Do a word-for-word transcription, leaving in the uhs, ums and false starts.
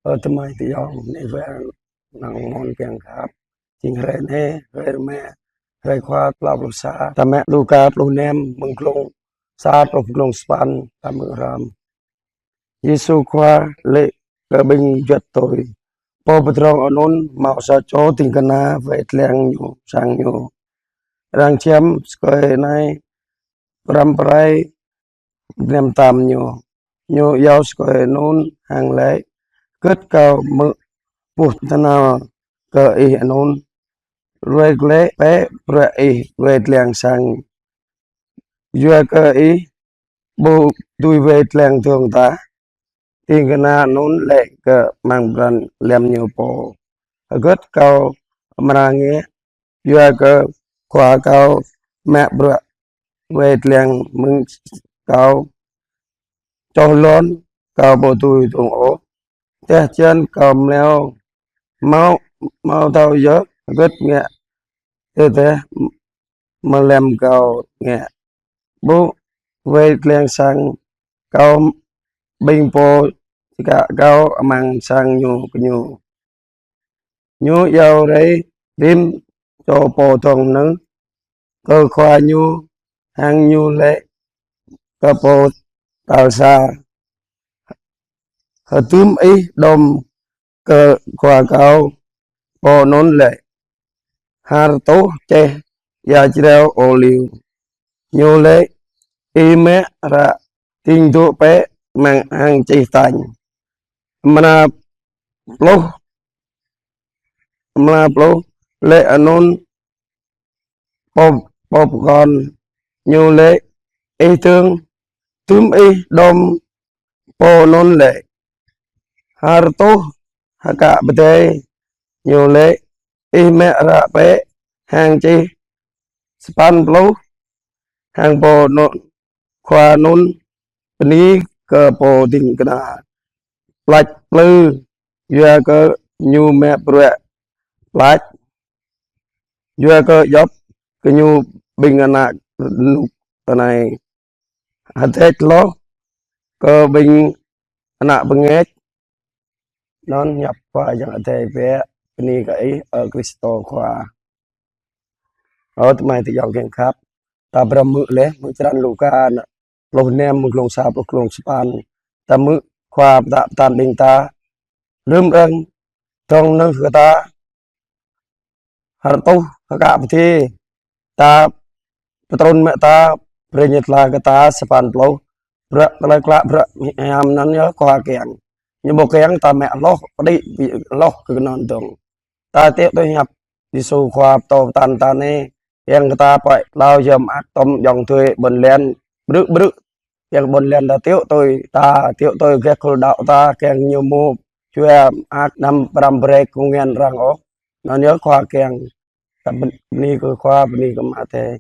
Ơ tơmai tơyŏng, anai wai năng mơ̆n kiăng khăp. Jing hrơi anai, hrơi rơma, hrơi Khua klâo pluh sa. Ta mă Luka pluh năm, mơ̆ng glông sa truh glông sapăn, ta hmư̆ hrŏm. Yêsu Khua laĭ kơ ƀing juăt tui: Pô pơdrŏng anŭn hmâo sa čô ding kơna wai tlang ñu, sang ñu. Arăng čăm skơi anai, pơrăm pơrai bơnăm tam ñu. Ñu iâu skơi anŭn hăng laĭ: Hơgĕt kâo hmư̆ buh tơhnal kơ ih anŭn? Ruai glaĭ bĕ bruă ih wai tlang sang, yua kơ ih ƀu dưi wai tlang dơ̆ng tah. Ding kơna anŭn laĭ kơ amăng pran lăm ñu pô: Hơgĕt kâo amra ngă, yua kơ khua kâo mă bruă wai tlang mơ̆ng kâo čoh lŏn, kâo ƀu dưi dơ̆ng ôh. Tơdah čang kâo mlâo, hmâo, hmâo thâo yơh hơgĕt ngă tơdah mlam kâo ngă. Ƀu wai tlang sang kâo, ƀing pô čơkă kâo amăng sang ñu kơ ñu. Ñu iâu rai rĭm čô pô dŏng nư kơ khua ñu, hăng ñu laĭ kơ pô tal sa: Hơdôm ih đom kơ khua kâo? Pô anŭn laĭ: Ha rơtuh čeh ia jrao ôliu. Ñu laĭ: Ih mă ră ding dŏ bĕ amăng hăng čih tañ. Amra pluh, amra pluh laih anŭn pô, pô pơkŏn. Ñu laĭ: Ih dơ̆ng, hơdôm ih đom? Pô anŭn laĭ: Ha rơtuh hơkă pơdai. Ñu laĭ: Ih mă ră bĕ hăng čih sapăn pluh. Hăng pô anŭn, khua anŭn bơni kơ pô ding kơna plač plư, yua kơ ñu mă bruă plač, yua kơ djŏp kơ ñu ƀing ană rơnŭk tơnai. Hơdĕč hloh kơ ƀing ană bơngač. Anŭn hiăp Khua Yang Adai biă. Bơni kơ Ih, ơ Krist Khua. Ơ tơmai tơyŏng kiăng khăp, ta pơrăm hmư̆ laih mơ̆ng črăn Luka, pluh năm, mơ̆ng glông sa truh glông sapăn. Ta hmư̆ Khua pơtă pơtăn ƀing ta: Rĭm arăng dŏng nư kơ ta, ha rơtuh hơkă pơdai, ta pơtrŭn mă ta, brơi ñu tla kơ ta sapăn pluh. Bruă tơlơi klă, bruă hiam anŭn yơh Khua kiăng. Ñu ƀu kiăng ta mă hloh, pơđĭ hloh kơ anŭn dơ̆ng. Ta tiŏ tui hiăp Yêsu Khua pơtô pơtăn ta anai, kiăng kơ ta pơai hlâo yom ak tŏm djŏng tui ƀôn lan, brư̆ brư̆. Kiăng ƀôn lan ta tiŏ tui, ta tiŏ tui gah khul đaŏ ta, kiăng ñu mŭt jua mơak, anăm pơrăm brơi kơ ngăn arăng ôh. Anŭn yơh Khua kiăng. Ta bơni kơ Khua, bơni kơ Ama Adai.